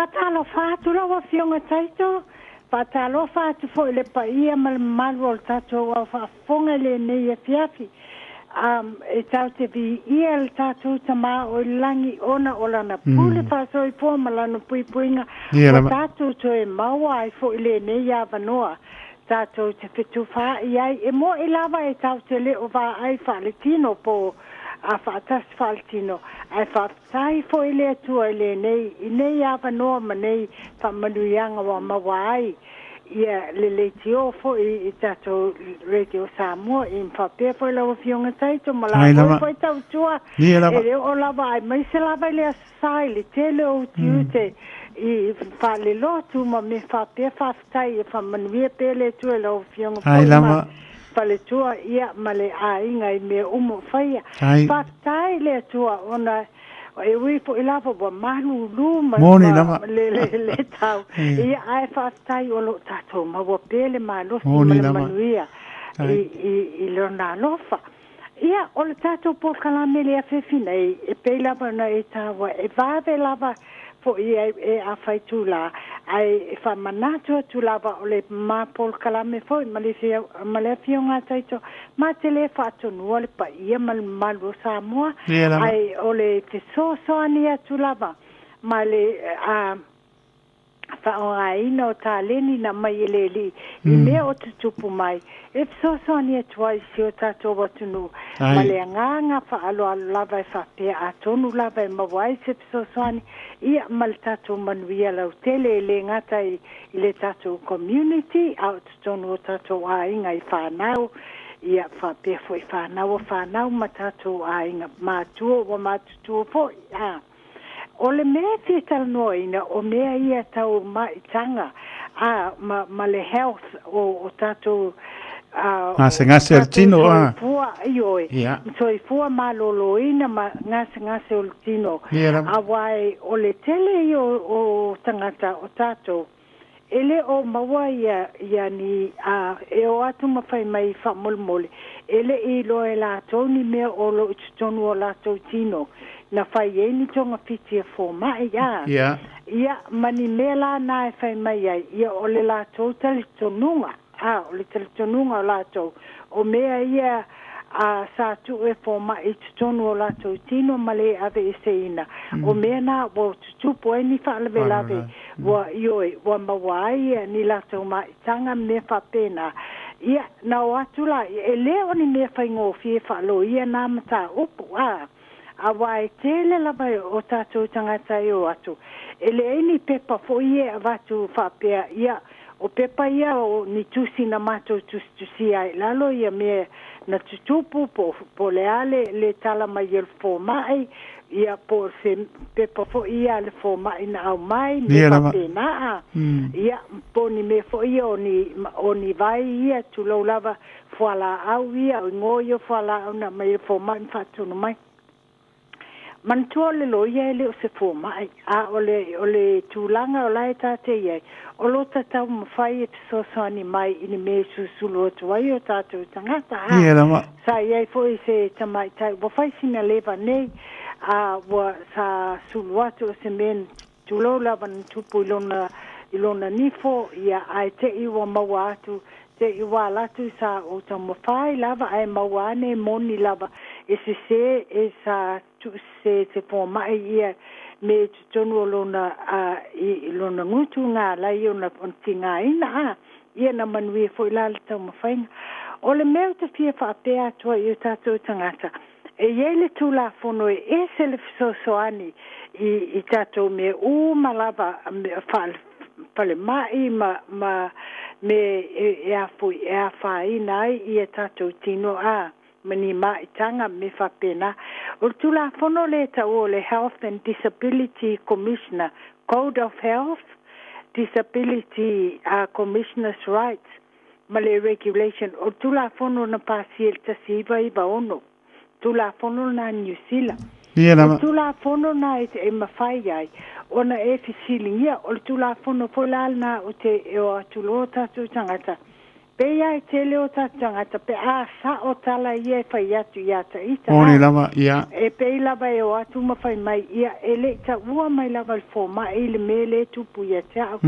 Faatalofa atu lau Afioga Taito, faatalofa atu foi i le paia ma le mamalu o le tatou au faafofoga i lenei afiafi. E tatou te viia le tatou Tama o i le lagi ona o lana pule faasoifua ma lana puipuiga ua tatou toe maua ai foi lenei avanoa tatou te fetufaai ai. E moni lava e tatou te le o vaai faaletino po o a faatasi faaletino, ae faafetai foi i le Atua i lenei i nei avanoa ma nei faamanuiaga ua maua ai ia le leitio foi i tatou Radio Samoa i faapea foi lau Afioga Taito ma la foi tautua e le oo lava aemaise lava i le Aso Sa i le tele o utiute i faalelotu ma mea faapea. Faafetai e faamanuia pea le Atua i lau Afioga foi ma faletua ia ma le aiga i mea uma o faia. Faafetai i le Atua ona e ui foi lava ua malulu ma le le tau ia, ae faafetai o lo o tatou maua pea le malosi ma le manuia i lona alofa. Ia, o le tatou polokalame le afiafi nei, e pei lava ona e taua, e vave lava foi e afa itula, ae e faamanatu atu lava o le ma polokalame foi ma le Afioga a Taito, ma te le faatonua le paia ma le mamalu o Samoa, ae o le fesoasoani atu lava ma le faaaogaina o taleni na mai e le Alii i mea o tutupu mai, e fesoasoani atu ai i si o tatou atunuu ma le agaga faaaloalo lava e faapea atonu lava e maua ai se fesoasoani ia ma le tatou manuia lautele, e le gata i le tatou community a o totonu o tatou aiga i whanau, ia faapea foi whanau o whanau ma tatou aiga matua ua matutua foi. O le mea fia talanoaina o mea ia tau maitaga ma le health o tatou gasegase o le tino soifua ioe soifua maloloina ma gasegase o le tino. Auā o le tele ia o tagata o tatou e le o maua ia ni e o atu ma fai mai faamolemole e le i iloa e latou ni mea o lo o i totonu o latou tino na fai ai ni togafiti e fomai ia ma ni mea la na e fai mai ai ia o le latou talitonuga o le talitonuga o latou o mea ia sa tuu e fomai i totonu o latou tino ma le aveeseina o mea na ua tutupu ai ni faalavelave ua ioe ua maua ai ni latou maitaga mea faapena. Ia na o atu la e le o ni mea faigofie faaloia na mataupu auā e tele lava o tatou tagata e o atu e leai ni pepa foi e avatu faapea ia o pepa ia o ni tusi na matou tusitusia ai lalo ia mea na tutupu po le a le tala mai e le fomai ia po se pepa foi ia le fomai na aumai mea faapena ia po ni mea foi ia o ni vai ia tulou lava fualaau ia o igoa ia o fualaau na aumai e le fomai ma faatonu mai. Manatua o le loia e le o se fomai, a o le tulaga o la e tate i ai, o lo taumafai e fesoasoani mai i ni mea e susulu atu ai o tatou tagata. Sa i ai foi se tamaitai ua fai sina leva nei, ua sa sulu atu o se mea tulou lava na tupu i lona nifo, ia ae te i ua maua atu, te i ua ala atu sa o taumafai lava ae maua ane moni lava e sese e sa se te fomai ia me totonu o lona i lona gutu ngā lai o na tigaina ia na manuia foi la le taumafaiga. O le mea ou te fia faapea atu ai i o tatou tagata, e i ai le Tulafono e ese le fesoasoani i tatou mea uma lava falemai ma me e afui e afaina ai ia tatou tino ma ni maitaga me faapena. O le Tulafono le taua o le Health and Disability Commissioner, Code of Health, Disability Commissioner's Rights ma le Regulation, o le Tulafono na pasia i le 1996, Tulafono na Niu Sila. O le Tulafono na e mafai ai ona e fesiligia, o le Tulafono foi la lena o te e o atu loa tatou tagata Pe ia e tele o tātou tagata pe a sa'o tala ia e fai atu iā ta'ita Moni lava, ia. E pei lava e o atu ma fai mai ia e le'i ta'ua mai lava e le foma'i le mea lea e tupu ia te a'u.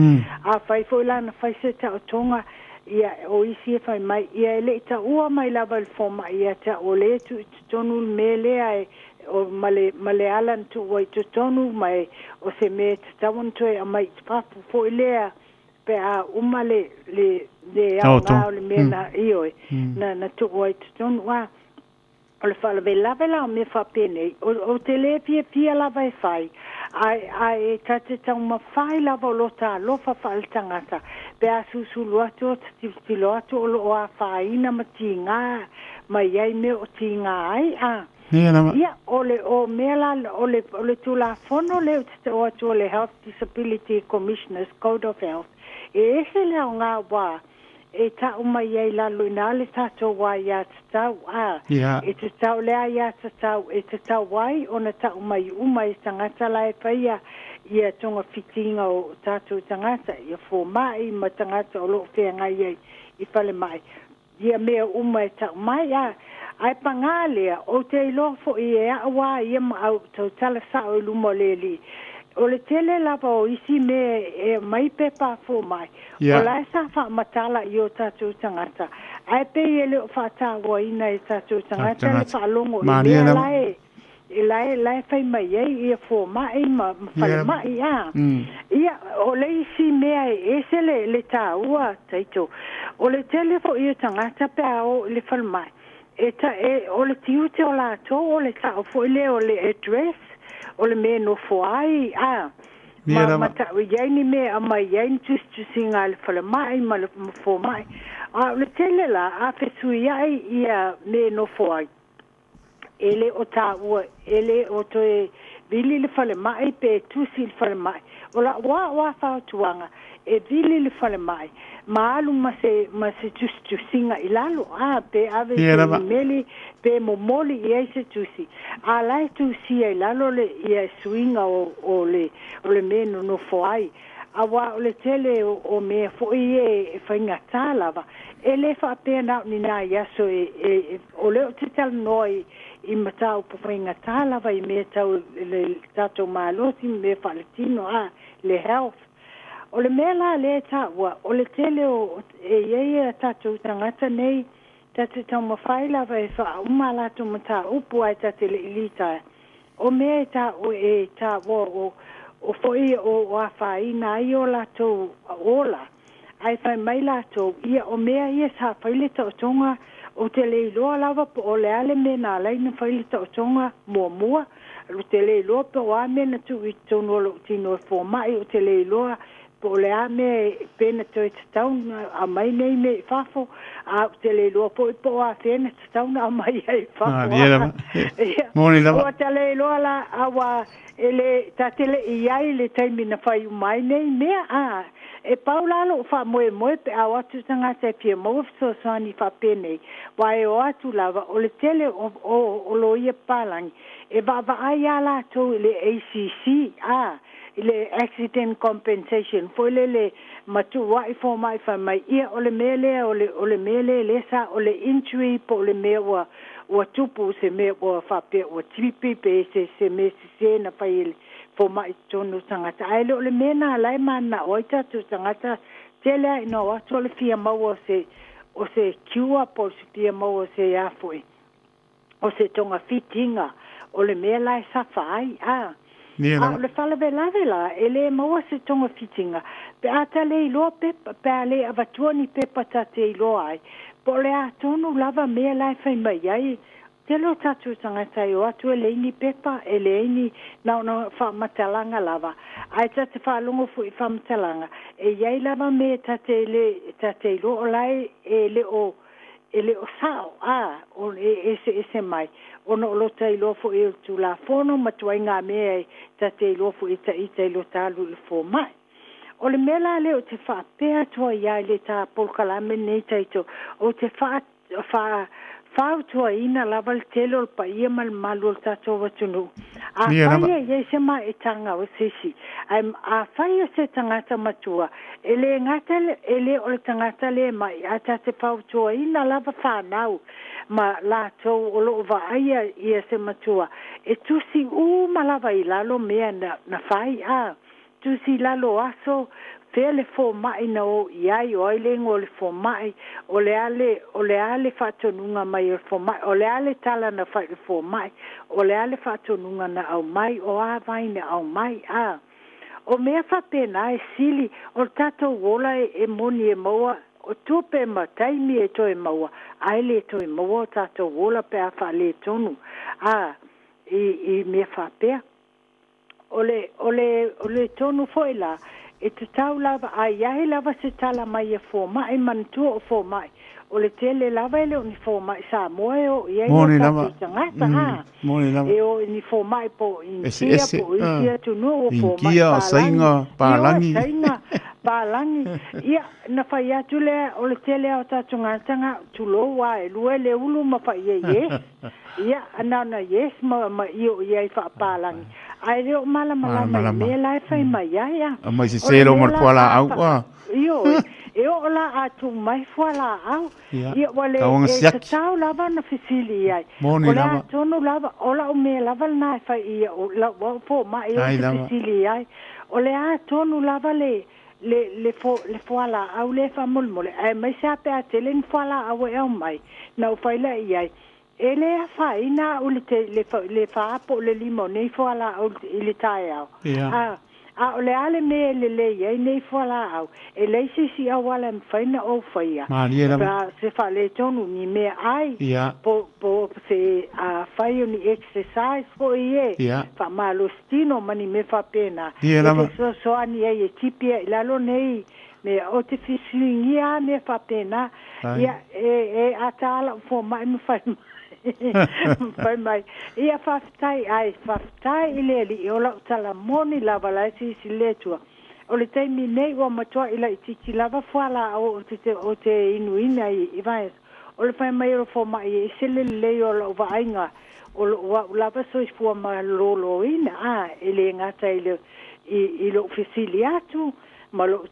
Afai foi la na fai se ta'otoga ia o isi e fai mai ia e le'i ta'ua mai lava e le foma'i ia te a'u o lē tu'u i totonu le mea lea e o ma le ma le ala na tu'u ai i totonu ma e o se mea e tatau ona toe aumai i fafo foi lea pe a uma le le le aoga o le mea na ioe na na tuu ai totonu a o le faalavelave la o mea faapenei o ou te lē fiafia lava e fai ae ae ta te taumafai lava o lo ta alofa faaletagata pe a susulu atu o tilotilo atu o loo afaina ma tigā ma i ai mea o tigā ai a Ia lava. Ia o le o mea la o le o le Tulafono lea ou te ta'u atu o le Health Disability Commissioners Code of Health e ese le aogā uā e ta'u mai ai lalo ina le tatou aiā tatau a e tatau le aiā tatau e tatau ai ona ta'u mai uma e tagata la e faia ia togafitiga o tatou tagata ia foma'i ma tagata o loo feagai ai i falemai ia mea uma e ta'u mai a ae pagā lea ou te iloa fo'i e a'u a ia ma au tautala sa'o i luma o le alii o le tele lava o isi mea e aumai pepa a fomai o la e sa faamatala i o tatou tagata ae pei e le o faatauaina e tatou tagata le faalogo i mea la e e la e la e fai mai ai ia foma'i ma ma falema'i a. Ia o le isi mea e ese le le tāua taito o le tele fo'i o tagata pe a oo i le falemai e ta e o le tiute o latou o le ta'u foi lea o le address o le mea e nofo ai a ma ma ta'u i ai ni mea e aumai ai ni tusitusiga a le falemai ma le ma foma'i a o le tele la a fesuia'i ia mea e nofo ai e le o tāua e le o toe vili le falemai pe tusi i le falemai. O la'u a'u a fautuaga e vili le falemai ma alu ma se ma se tusitusiga i lalo a pe ave se imeli pe momoli i ai se tusi a la e tusia i lalo le ia suiga o o le o le mea e nonofo ai. Auā o le tele o o mea fo'i e e faigatā lava e lē faapea na o ni nai aso e e o lea ou te talanoa i i mataupu faigatā lava i mea tau le tatou malosi ma mea faaletino a le health. O le mea la lea e taua o le tele o e i ai a tatou tagata nei ta te taumafai lava e faauma a latou mataupu ae ta te le'i litaea. O mea e taua e taua o o fo'i o afaina ai o latou ola ae fai mai latou ia o mea ia sa fai le taotoga ou te le iloa lava po o le a le mea na ala ai ona fai le taotoga muamua ou te le iloa po o a mea na tuu i totonu o lo'u tino e foma'i ou te le iloa po o le a mea pe na toe tatau ona aumai nei mea i fafo a ou te le iloa foi po o afea na tatau ona aumai ai i fafo. Ia ua ta le iloa la auā e le ta te le'i i ai i le taimi na fai uma ai nei mea a e pau la lo'u faamoemoe pe a o atu tagata e fia maua fesoasoani faapenei uā e o atu lava o le tele o o o loia papalagi e vaavaai a latou i le ACC a i le Accident Compensation foi lele ma tuu a'i foma'i fai mai ia o le mea lea o le o le mea lea lea sa o le injury po o le mea ua ua tupu se mea ua faapea ua tipi pe se se mea sesē na fai e le foma'i i totonu o tagata ae le o le mea na la e manana'o ai tatou tagata tele a ina o atu o le fia maua o se o se cure po o se fia maua o se a fo'i o se togafitiga o le mea la e safa ai a. A o le faalavelave la e lē maua se togafitiga pe a ta le iloa pepa pe a lē avatua ni pepa ta te iloa ai po o le a tonu lava mea la e fai mai ai. Tele o tatou tagata e o atu e leai ni pepa e leai ni na ona faamatalaga lava ae ta te faalogo fo'i i faamatalaga e i ai lava mea ta te lē ta te iloa o la e e le o e le o sa'o a o e eseese mai ona o lo ta iloa fo'i o le Tulafono ma tuaiga mea e ta te iloa fo'i e ta'ita i lo ta alu i le foma'i. O le mea la lea ou te faapea atu ai ia i le tā polokalame lenei taito ou te faa faa Fautuaina lava le tele o le paia ma le mamalu o le tatou atunuu. Afai e i ai se maetaga o se isi, ae afai o se tagata matua, e le gata e le o le tagata le mai, ae ta te fautuaina lava fanau ma latou o lo o vaaia ia se matua, e tusi uma lava i lalo mea na fai, a tusi i lalo aso, fea le fomai na o i ai, o ai le igoa o le fomai, o le a le, o le a le faatonuga mai o le fomai, o le a le tala na fai i le fomai, o le a le faatonuga na aumai, o a vai na aumai, a. O mea faapena e sili, o le tatou ola e moni e maua, o tupe ma taimi e toe maua, ae le toe maua o tatou ola pe a faaletonu, a, i mea faapea. O le, o le, o le tonu foi la, e tatau lava, a i ai lava se tala mai e fomai, manatua o fomai, o le tele lava e le o ni fomai Samoa e o i ai o tatou tagata, ha. E o i ni fomai po o Initia, po o isi atunuu, o fomai palagi. Palagi. Saina, palagi. Ia, na fai atu lea, o le tele o tatou tagata, tulou a, e lua le ulu ma fai ai yes. Ia, na ona yes ma io i ai faapalagi. Ae le o malamalama i mea la e fai mai ai a. Aumai sese lo ma le fualaau a. Ioe, e oo la a tuu mai fualaau. Ia, ua le e tatau lava ona fesili i ai. O le a tonu lava, o lau mea lava lena e fai i au, lau au fomai ou te fesili i ai. O le a tonu lava le le le fualaau lea faamolemole, aemaise lava pe a tele ni fualaau e aumai, na ou fai lea i ai, e le afaina au i le le 4 po o le 5 o nei fualaau i le taeao. A, a o le a le mea e lelei ai nei fualaau, e leai se isi auala e mafai ona ou faia. Malie lava. Se faaletonu ni meaai, po se fai o ni exercise foi e, faamalositino ma ni mea faapena, e fesoasoani ai e tipi ai i lalo nei mea. Ou te fesiligia lava mea faapena. Ia, e ata lava lau fomai ma fai mai. Fai mai, ia faafetai, ae faafetai i le Alii, o lau tala moni lava la e silasila le Atua. O le taimi nei ua matuai laitiiti lava fualaau ou te inuina i vaiaso. O le fai mai o le fomai e ese le lelei o lau vaaiga o lou au lava soifua malōlōina, a e le gata i le i lou fesili atu ma lou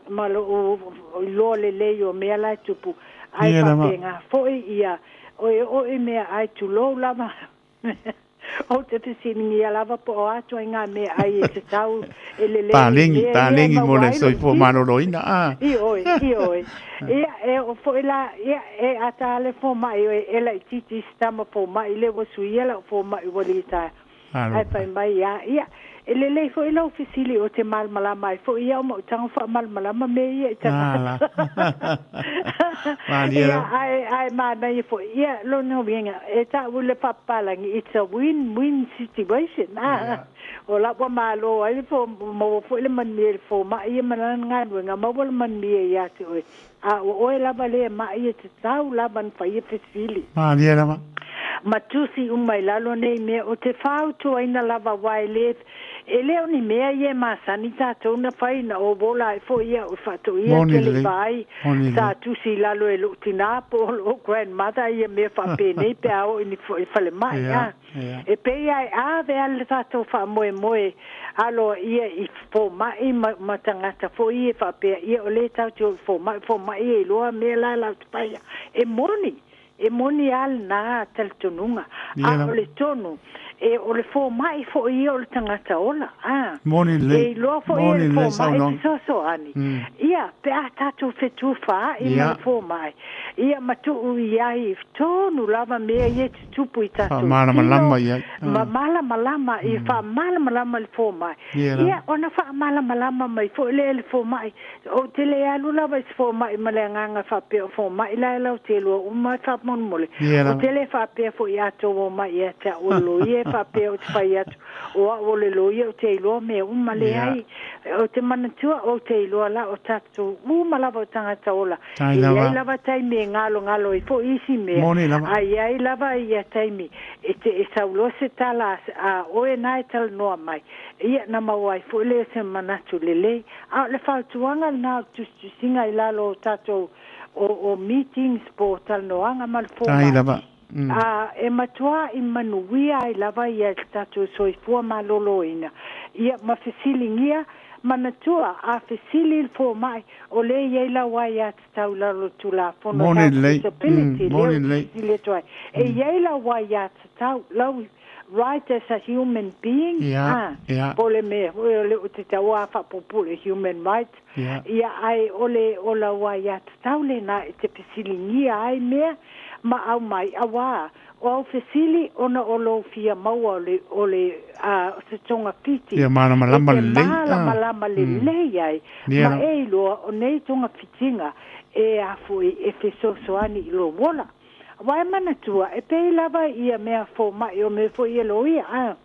ma lou iloa lelei o mea la e tupu, ae faapena foi ia o e oo i meaai, tulou lava, ou te fesiligia lava po o a ituaiga meaai e tatau e lelei i Palegi, mea ia e palegi mo maua le ai lou soifua tino. maloloina. A. Ioe, ioe. Ia, e oo foi la, ia, e ata lava le fomai e laitiiti i si tama fomai lea ua suia lau fomai ua litaea. Ae fai mai a, ia, e lelei foi lau fesili ou te malamalama ai foi ia o mau tago faamalamalama mea ia i tagata. Ia, ae manaia foi, ia, lona uiga, e taua i le faapapalagi, it's a win-win situation. A, o la ua malo ai le fo, maua foi le manuia i le fomai ia ma lana galuega, maua le manuia ia te oe. A o oe lava lea mai e tatau lava ona faia fesili. Malie lava. Ma tusi uma i lalo nei mea ou te fautuaina lava aua e le e le o ni mea ia e masani tatou na fai na ou ola ai foi au i faatoia Moni te le lelei. vaai Moni sa lelei. tusi i lalo e lou tinā po o lou grandmother ia mea faapenei pe a oo i ni falemai Ia, a ia. e pei lava e ave lava le tatou faamoemoe aloaia i fomai ma tagata foi ia faapea ia o lea tatou te o i fomai, fomai e iloa mea la latou te faia. E moni, e moni lava lena talitonuga, Ia a o lava. le tonu, e o le fomai foi ia o le tagata ola, a Moni e lelei. iloa foi e Moni le lelei fomai saunoaga. fesoasoani. Ia, pe a tatou fetufaai ma le fomai, ia ma tuu i ai tonu lava mea ia e tutupu i tatou tino, Faamalamalama i ai. ma malamalama, ia faamalamalama le fomai. Ia lava. Ia, ona faamalamalama mai foi lea e le fomai. Ou te le alu lava i se fomai ma le agaga faapea o fomai la e lautelua uma faamolemole. Ia Ou lava. te le faapea foi ia outou omai ia te au o le loia e faapea ou te fai atu o au o le loia ou te iloa mea uma. Leai, ou te manatua ou te iloa la o tatou uma lava o tagata ola. Tai E i ai lava. lava taimi e galogalo ai foi isi mea, Moni lava. a i ai lava ia taimi e te e sau loa se tala a oe na e talanoa mai. Ia na maua ai foi lea o se manatu lelei. A o le fautuaga lena o le tusitusiga i lalo o tatou o meetings po o talanoaga ma le Tai fomai. lava. A e matua'i manuia ai lava ia le tatou soifua malōlōina. Ia ma fesiligia manatua a fesili le foma'i o lē i ai lau aiātatau i lalo o le Tulafono Moni Health lelei. Disability lea Moni ou te lelei. fesili atu ai. E i ai lau aiātatau, lau right as a human being, Ia, a ia. po o le mea foi o lea ou te tauā faapuupuu i le human right, Ia. ia ae o le o lau aiātatau lenā e te fesiligia ai mea ma aumai, auā o au fesili ona o lou fia maua o le o le a o se togafiti Ia e malamalama te lelei. Ah. malamalama lelei ai Ia ma lava. e iloa o nei togafitiga e afo'i e fesoasoani i lou ola. Auā e manatua e pei lava ia mea foma'i o mea foi e loia a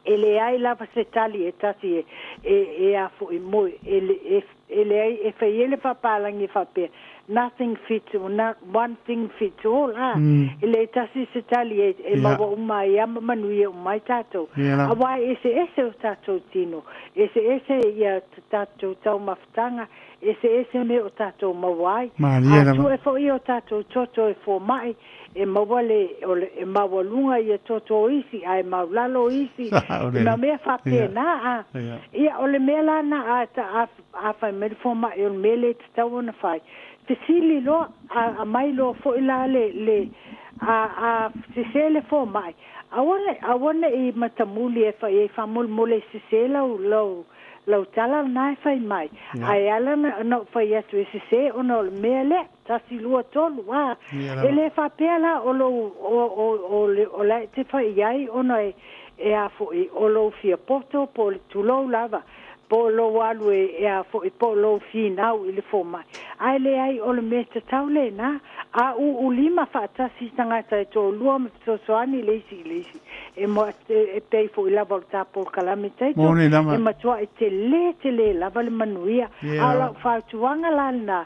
e leai lava se tali e tasi e e e afo'i mo e e e leai e fai ai le faapalagi faapea nothing fits not one thing fits all a e le tasi se tali e e maua uma ai a ma manuia uma ai tatou Ia lava. auā e eseese o tatou tino eseese ia tatou taumafataga eseese mea o tatou maua ai Malie a lava. sue fo'i o tatou toto e foma'i e maua le o le e maualuga ia toto o isi ae maulalo isi Sa'o ma lelei. mea Ia. faapena a Ia. ia o le mea lana a ta a a fai mai le foma'i o le mea lea e tatau ona fai fesili loa a aumai loa fo'i la le le a a sesē le foma'i aua ne aua ne'i matamuli e fai ai faamolemole e sesē lau lau lau tala lena e fai mai Ia. ae ala na ou fai atu e sesē ona o le mea lea tasi lua tolu a Ia e lava. lē faapea la o lou o o o le o la e te fai i ai ona e e a fo'i o lou fia poto po o le tulou lava po o lou alu e e a fo'i po o lou finau i le foma'i ae leai o le mea tatau lenā a u'ulima fa'atasi tagata e toalua ma fesoasoani le isi i le isi e mo e pei fo'i lava o le tā polokalame taito Moni e lava. matua'i telē telē lava le manuia Ia a o lava. la'u fautuaga la lenā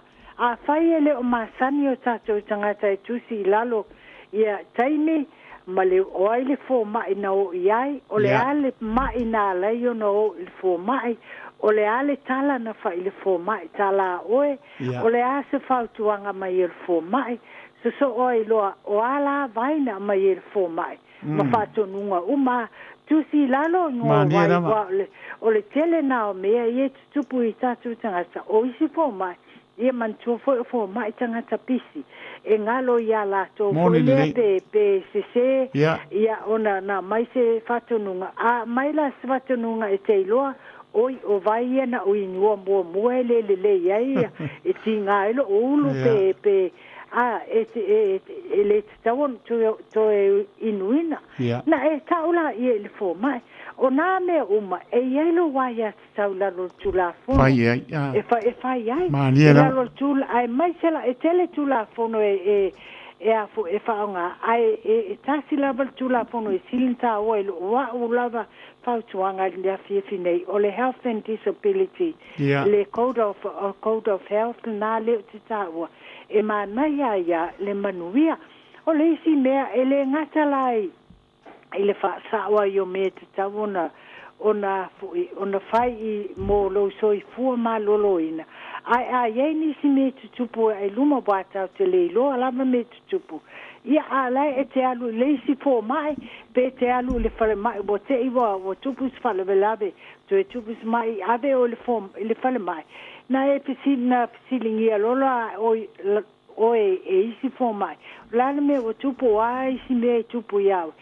afai e lē o masani o tatou tagata e tusi i lalo ia taimi ma le o ai le foma'i na oo i ai o le Ia. a le ma'i na alai ona oo i le foma'i o le a le tala na fa'i i le foma'i talā oe Ia. o le a se fautuaga mai e le foma'i sosoo ai loa o a la vai na aumai e le foma'i ma faatonuga uma tusi i lalo igoa o Malie ai lava. ua o le o le tele na o mea ia e tutupu i tatou tagata o isi foma'i ia manatua foi o foma'i tagata pisi e galo iā latou foi Moni lea lelei. pe pe sesē Ia. ia ona na aumai se faatonuga a aumai la se faatonuga e te iloa oi o vai ia na ui muamua e le lelei ai ia e tigā ai lo'u ulu Ia. pe pe a e te e e le tatau ona toe toe inuina Ia. na e ta'u laia i le foma'i o nā mea uma e i ai lou aiātatau i lalo o le Tulafono Fai ai. Ah. e fai e fai ai Malie i lava. lalo o le tula ae mai se la e tele Tulafono e e e a e faaogā ae e e tasi lava le Tulafono e sili ona tāua i lo'u a'u lava fautuaga i le afiafi nei o le Health and Disability Ia. le Code of Code of Health lenā lea ou te tāua e manaia ai ia le manuia o le isi mea e lē gata la i i le faasa'o ai o mea e tatau ona ona fo'i ona fai i mo lou soifua malōlōina ae a iai nisi mea e tutupu a'i luma ua tatou te le iloa lava mea tutupu ia a lae e te alu i le isi foma'i pe te alu i le falema'i ua te'i ua ua tupu se faalavelave toe tupu se ma'i ave oe i le fo i le falema'i na e fesili na fesiligia lola oi oe e isi foma'i o le a le mea ua tupu o a isi mea e tupu iā oe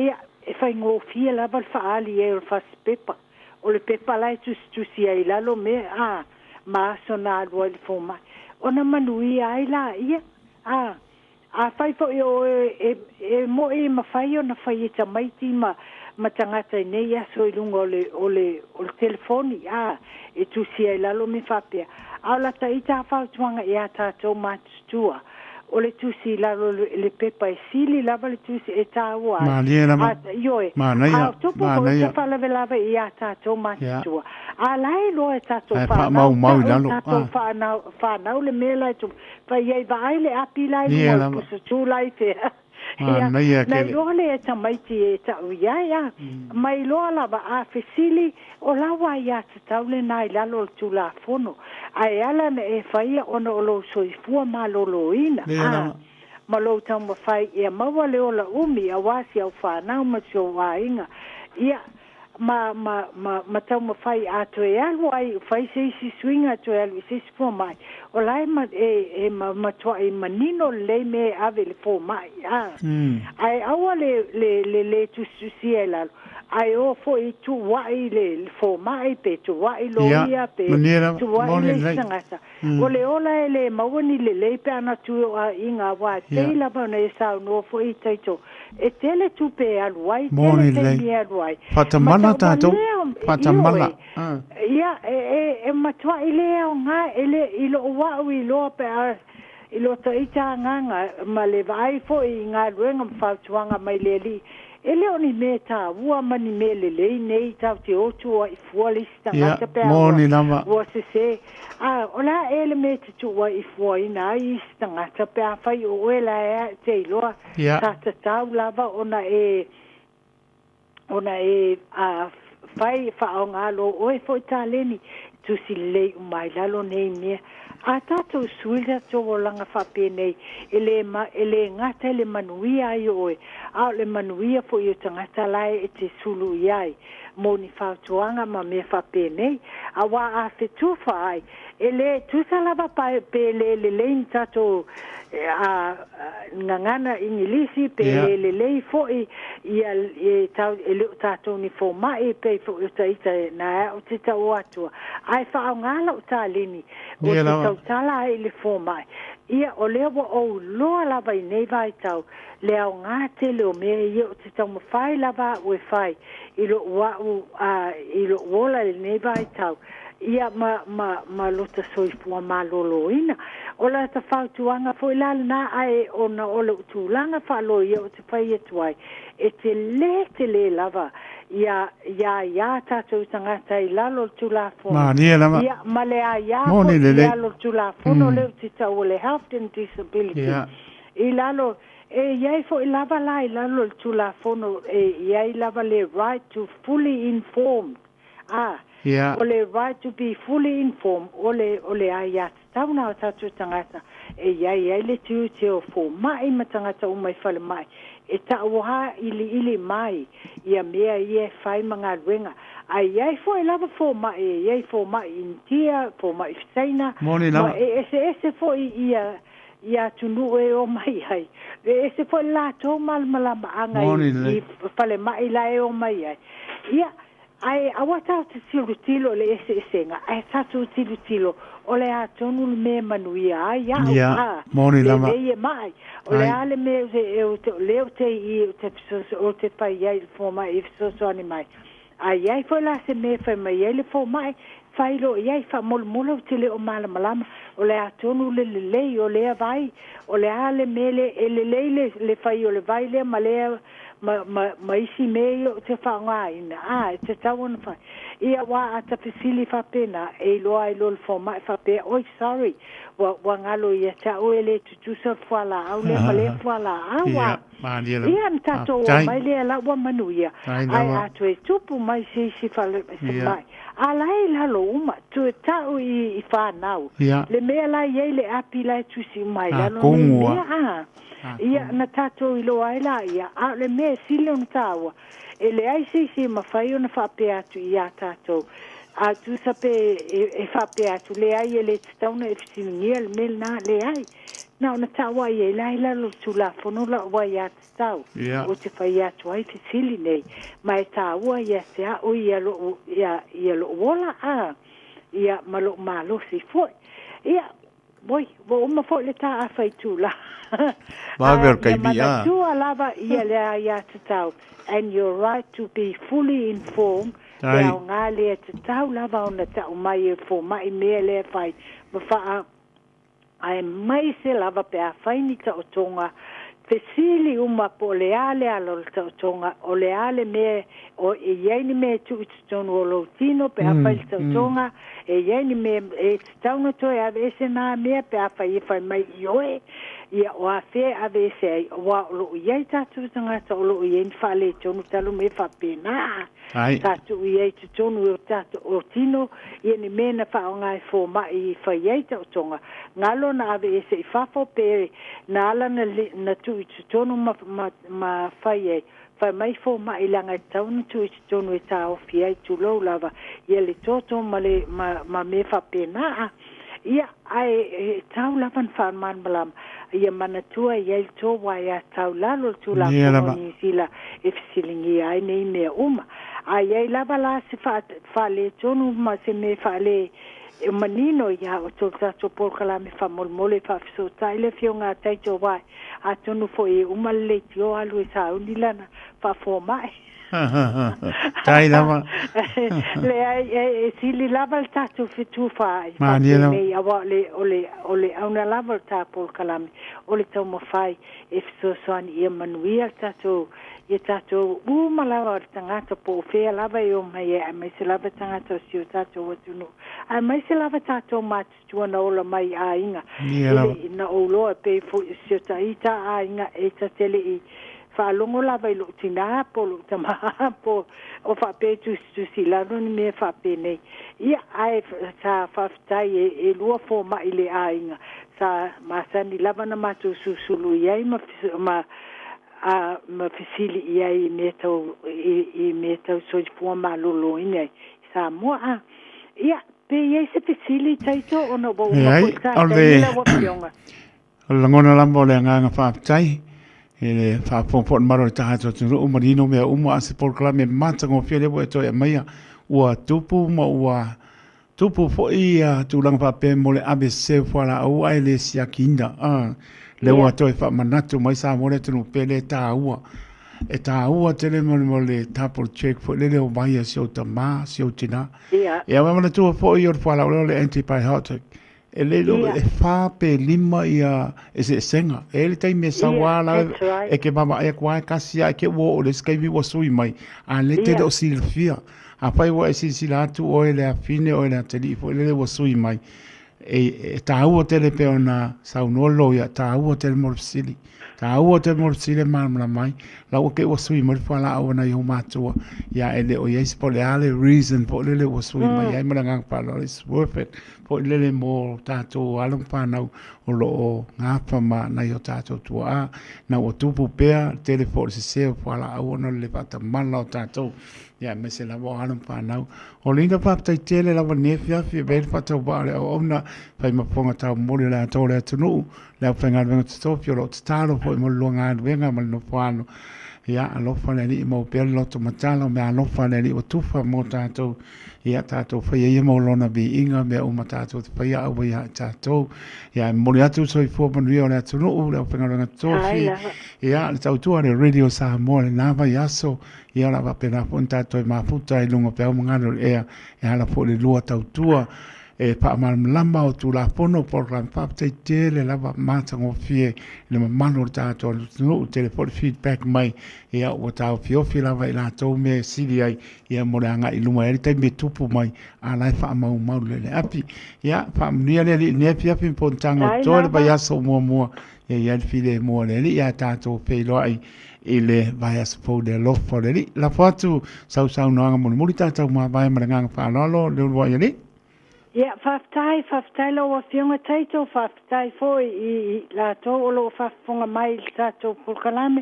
ia e faigofie lava le faaali ai o le fasipepa o le pepa la e tusitusi ai i lalo mea a ma aso na alu ai i le foma'i ona manuia ai laia a afai fo'i o oe e e mo'i mafai ona fai e tamaiti ma ma tagata i nei aso i luga o le o le o le telefoni a e tusi ai lalo me faapea a o lata ita fautuaga iā tatou matutua o le tusi i lalo le pepa e sili lava le tusi e tāua ai Malie lava. a ioe a Manaia. o tupu foi se Manaia. faalavelave iā tatou Ia. matutua a la e iloa e tatou Ae whānau faamaumau i ta'u lalo. tatou Ah. whānau whānau le mea lai tupu fai ai vaai le api la i Ia luga o le lava. pusatū la i fea ia Manaia na tele. iloa le e tamaiti e ta'u iai a ma iloa lava a fesili o lau aiātatau lenā i lalo o le Tulafono ae ala na e faia ona o lou soifua malōlōina Ia a lava. Ma lou taumafai ia maua le ola umi auā si au fanau ma si ou aiga. Ia, ma, ma, ma, ma taumafai a toe alu ai, fai se isi suiga toe alu i se isi fomai, o la e, ma, e, e ma, matuai manino lelei mea e ave i le fomai, a. Ae aua le, le, le, le tusitusia i lalo, ae o foi tuuai le, le fomai pe tuuai loia pe tuuai le isi tagata. O le ola e le maua ni lelei pe ana tui o aiga, aua e pei lava ona e saunoa foi i taito, e tele tupe e alu ai, tele taimi e alu ai. Faatamala tatou, faatamala. Ia, e, e, e matuai le aoga, e le, i lou au iloa pe a, i lo ita agaga ma le vaai foi i galuega ma fautuaga mai le Alii, e le o ni mea taua ma ni mea lelei nei tatou te o tua i fua le isi tagata pe a ua, ua sesē. A o le a ea le mea e te tuua i fuaina ai isi tagata pe afai o oe la e te iloa sa tatau lava ona e ona e a fai faaaoga lo oe foi taleni tusi lelei uma ai lalo nei mea. A tatou sui le tatou olaga faapenei, e le ma, e le gata i le manuia ai o oe, a o le manuia foi o tagata la e te sulu i ai mo ni fautuaga ma mea faapenei. Auā a fetufa ai, e le tusa lava pa, pe le lelei ni tatou a gagana Igilisi, pe le lelei foi ia e tau e le o tatou ni fomai, pei foi o taita na o te tau atua, ae faaaoga lau taleni o te tautala ai i le fomai. Ia, o lea ua ou loa lava i nei vaitau le aoga tele o mea ia o te taumafai lava au e fai i lou au a i lou ola i lenei vaitau, ia ma, ma, ma lota soifua malōlōina. O la ta fautuaga foi la lena, ae ona o lou tulaga faaloia o te fai atu ai, e telē telē lava ia ia iā tatou tagata i lalo o le Tulafono. Malie lava. Ia, ma le aiā foi i lalo o le Tulafono lea ou te taua le Health and Disability. I lalo, e i ai foi lava la i lalo o le Tulafono e i ai lava le right to fully informed. A, o le right to be fully informed, o le, o le aiatatau na o tatou tagata e i ai ai le tiute o fomai ma tagata uma i falemai e tauā iliili mai ia mea ia e fai ma galuega. Ae i ai foi lava fomai, e i ai fomai Initia, fomai Saina, ma e eseese foi ia ia atunuu e o mai ai. E ese foi le latou malamalamaaga i, i falemai la e o mai ai. Ia, ae aua tatou te tilotilo i le eseesega, ae tatou tilotilo o le a tonu le mea e manuia ai au, a, moni lava. Lelei e mai. O le a le mea e o te, lea ou te i o te, o te fai ai le fomai e fesoasoani mai. A i ai foi la se mea e fai mai ai le fomai, fai loa i ai, faamolemole ou te le o malamalama, o le a tonu le lelei o lea vai, o le a le mea lea e lelei le, le fai o le vai lea ma lea ma, ma, ma isi mea ia ou te faaaogaina, a, e tatau ona fai. Ia, aua a ta fesili faapena, e iloa ai loa le fomai faapea, oi, sorry, ua, ua galo ia te au e le tutusa le fualaau lea ma lea fualaau, a. Ia, na tatou omai lea la ua manuia, ae a toe tupu mai se isi falemai, a la e i lalo uma, toe tau i, i whanau. Le mea la i ai le api la e tusi uma ai lalo nei mea, a. Ia, na tatou iloa ai la ia, a o le mea e sili ona tāua, e leai se isi e mafai ona faapea atu iā tatou, a tusa pe e, e faapea atu, leai e le tatau ona e fesiligia le mea lena, leai. Na ona tau ai e la i lalo o le Tulafono lau aiatatau, ou te fai atu ai fesili nei, ma e tāua ia te au ia lou, ia, ia lou ola, a, ia, ma lou malosi foi. Ia, oi, ua uma foi le tāafa i tula. Vave o le Ia taimi, a. manatua lava ia le aiatatau, and your right to be fully informed, le aoga lea tatau lava ona tau mai e fomai mea lea e fai ma faa aemaise lava pe a fai ni taotoga fesili uma po o le a le ala o le taotoga, o le a le mea o e i ai ni mea e tuu i totonu o lou tino pe a fai le taotoga, e i ai ni mea e tatau ona toe aveese na mea pe a fai e fai mai ioe. Ia, o afea e aveese ai, auā o lo o i ai tatou tagata o lo o i ai ni faaletonu talu mea faapena. Ai. Sa tuu i ai i totonu o tatou tino ia ni mea na faaaoga e fomai i fai ai taotoga, galo na aveese i fafo pe na ala na, na tuu i totonu ma, ma, ma fai ai. Fai mai fomai leaga e tatau ona tuu i totonu e taofi ai, tulou lava, ia le toto ma le, ma, ma mea faapena. Ia, ae e tau lava na faamalamalama, ia manatua e i ai le to uaea tau lalo o le Ia Tulafono o lava. Niu Sila e fesiligia ai nei mea uma. A i ai lava la se faaletonu ma se mea faale manino ia outou le tatou polokalame faamolemole e faafesootai le Afioga a Taito aua atonu foi e uma le leitio alu e sauni lana faafomai. Tai lava. Leai, e sili lava le tatou fetufaai Malie lava. faapenei, aua o le, o le, o le auga lava o le ta polokalame, o le taumafai e fesoasoani ia manuia le tatou, ia tatou uma lava o le tagata po o fea lava e omai ai, aemaise lava tagata o si o tatou atunuu, aemaise lava tatou matutua na ola mai i aiga Ia e lava. le i na ou loa pei foi o si o ta ita aiga e ta te le i faalogo lava i lou tinā po o lou tamā po o faapea e tusitusi i lalo ni mea faapenei. Ia, ae sa faafetai e, e lua fomai i le aiga sa masani lava na matou susulu i ai ma, ma, a, ma fesili i ai i mea tau, i, i mea tau soifua maloloina i Samoa. A, ia, pe i ai se fesili, Taito, ona ua uma Leai, foi le ta o taimi le lau Afioga. O le lagona lava o le agaga faafetai i le faafogafoga mamalu o le tatou atunuu, manino mea uma, a o se polokalame matagofie lea ua e toe aumaia, ua tupu ma ua tupu foi tulaga faapea mo le ave sese o fualaau ae le siakiina. Lea ua toe faamanatu mai Samoa le atunuu pele e taua. E taua tele mo le double check foi lele o vai a si ou tama, si ou tina. Ia manatua foi o le fualaau lea o le antibiotic. E le iloa e fa pe lima ia eseesega. E i ai le taimi e sau lava la e ke vaavaai atu lava e tasi lava, e te ua oo i le isi taimi ua sui mai, a o lea e te le o silafia. Afai ua e silasila atu oe le afine oe le atalii foi lele ua sui mai, e taua tele pei ona saunoa le loia, e taua tele mo le fesili. Taua tele mo le fesili e malamalama ai. La ua te i ua sui mai le fualaau a nai ou matua, ia e le o i ai se po o le a le reason foi lele ua sui mai ai ma le agaga faaaloalo, it's worth it foi lele mo tatou alo ma fanau o lo o gafa ma nai o tatou tuaa, na ua tupu pea le tele foi o le sese o fualaau ona o le le faatamala o tatou, ia aemaise lava o alo ma fanau. O Linda, faafetai tele lava i lenei afiafi, e avea ai le faatauvaa o le auauna, fai ma fofoga taumoli o le atoa o le atunuu, le aufaigaluega totofi o lo o tatalo foi mo le lua galuega ma le nofoano. Ia, alofa le Alii, maua pea le loto matala o meaalofa a le Alii ua tufa mo tatou. Ia, tatou faia ia mo lona viiga, mea uma tatou te faia, aua ia i tatou. Ia, e momoli atu le soifua manuia o le atunuu, le aufaigaluega totofi, ia, le tautua a le Radio Samoa i lena vaiaso, ia, o le a faapena foi ona tatou toe mafuta i luga o peau ma galu o le ea, e ala foi i le lua tautua e faamalamalama o Tulafono o polokalame. Faafetai tele lava, matagofie i le mamalu o le tatou atunuu, tele foi le feedback mai, ia, ua taofiofi lava i latou mea e sili ai, ia mo le agai i luma. E i ai le taimi e tupu mai, a o la e faamaumau lelei le api. Ia, faamanuia le Alii i lenei afiafi ma fonotaga o Tai totoe le lava. vaiaso muamua. Ia i ai le filemu o le Alii ae tatou feiloai i le vaiaso fou i le alofa o le Alii. Lafo atu sau saunoaga mulimuli tatou mavae ma le agaga faaaloalo, le uluai Alii. Ia, faafetai, faafetai lau Afioga Taito, faafetai foi i latou o lo o faafofoga mai i le tatou polokalame.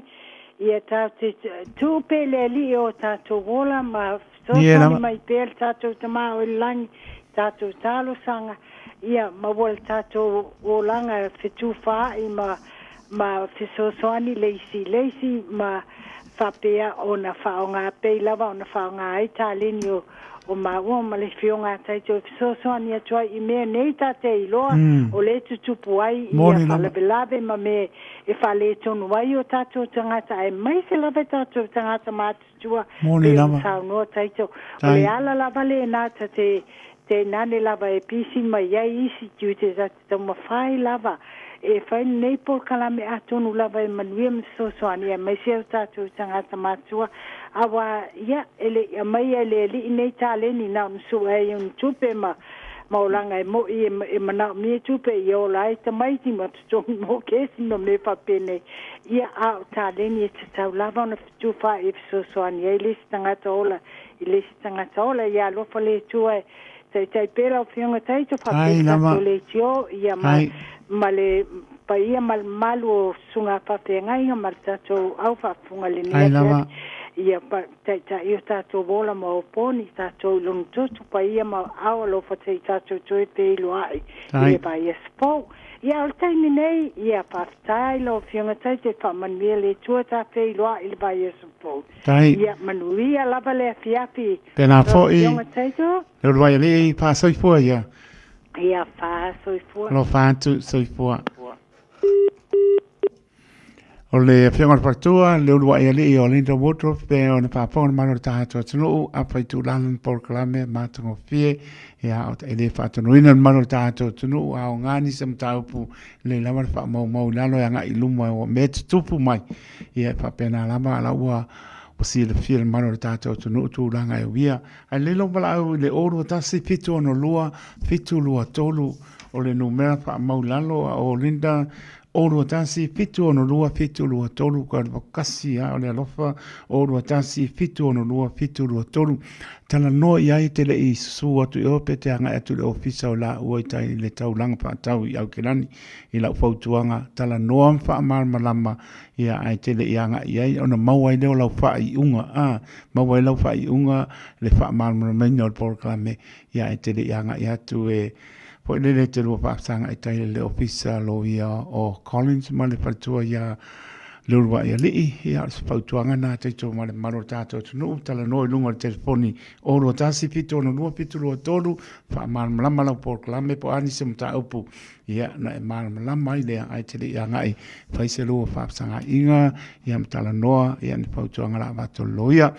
Ia tatou te tuu pea i le Alii o tatou ola ma Ia fesoasoani lava. mai pea le tatou Tama o i le lagi, tatou talosaga, ia maua le tatou olaga fetufaai ma ma fesoasoani le isi i le isi ma faapea ona faaaoga pei lava ona faaaoga ai taleni o o maua ma le Afioga a Taito e fesoasoani atu ai i mea nei ta te iloa o lea e tutupu ai ia Moni lava. faalavelave ma mea e faaletonu ai o tatou tagata aemaise lava i tatou tagata matutua Moni pei ona lava. saunoa Taito. O le Tai. ala lava lena ta te te nane lava e pisi mai ai isi tiute ta te taumafai lava e fai lenei polokalame atonu lava e manuia ma fesoasoani aemaise o tatou tagata matua auā ia e le i aumaia e le Alii nei taleni na ona sue ai ona tupe ma Ma o laga e mo'i e manaomia tupe e ola ai tamaiti ma totogi mo kesi ma mea faapenei. Ia, a o taleni e tatau lava ona fetufaai e fesoasoani ai le isi tagata ola i le isi tagata ola. Ia alofa le Atua e taitai pea lau Afioga Taito faapea le tatou leitio, ia ma, ma le paia ma le mamalu o susuga faafeagaiga ma le tatou au faafofoga i lenei afiafi. Ia taitai o tatou ola ma oponi tatou i lona toto paia ma ao alofa se i tatou toe feiloai i le vaiaso fou. Ia, o le taimi nei, ia faafetai lau Afioga Taito, e faamanuia le Atua ta feiloai i le vaiaso fou. Ia manuia lava le afiafi. Tēnā foi. Afioga Taito. Le uluai alii faasoifua ia. Ia faasoifua. Alofa atu soifua. O le Afioga i le Faletua, le uluai alii o Linda Woodruff, pe ona faafofoga le malo o le tatou atunuu, afa itulagi le polokalame matagofie, ia, e le faatonuina le malo o le tatou atunuu, a aoga nisi o mataupu, lelei lava le faamaumau i lalo e agai i luma o mea e tutupu mai. Ia, e faapena lava, a la ua silafia le malo o le tatou atunuu tulaga e uia. Ae lelei lou valaau i le 021 762 723 o le numera faamau i lalo a o Linda 021 762 723 ka 1 a o le alofa 021 762 723. Talanoa i ai te le i susu atu i o pe te agai atu i le ofisa o laua i tai i le taulaga faatau i Aukelani. I lau fautuaga, talanoa ma faamalamalama ia ae te le i agai i ai ona maua ai lea o lau faaiuga, a maua ai lau faaiuga le faamalamalamaina o le polokalame ia ae te le i agai atu e foi lele te lua faafesagai tai le ofisa loia o Collins ma le faletua ia Leuluai Alii. Ia, o se fautuaga na taito ma le mamalu o le tatou atunuu, talanoa i luga o le telefoni 021 762 723, faamalamalama lau polokalame po o a nisi o mataupu ia na e malamalama ai lea ae te le i agai fai se lua faafesagaiga ia ma talanoa ia ni fautuaga la avatu a le loia.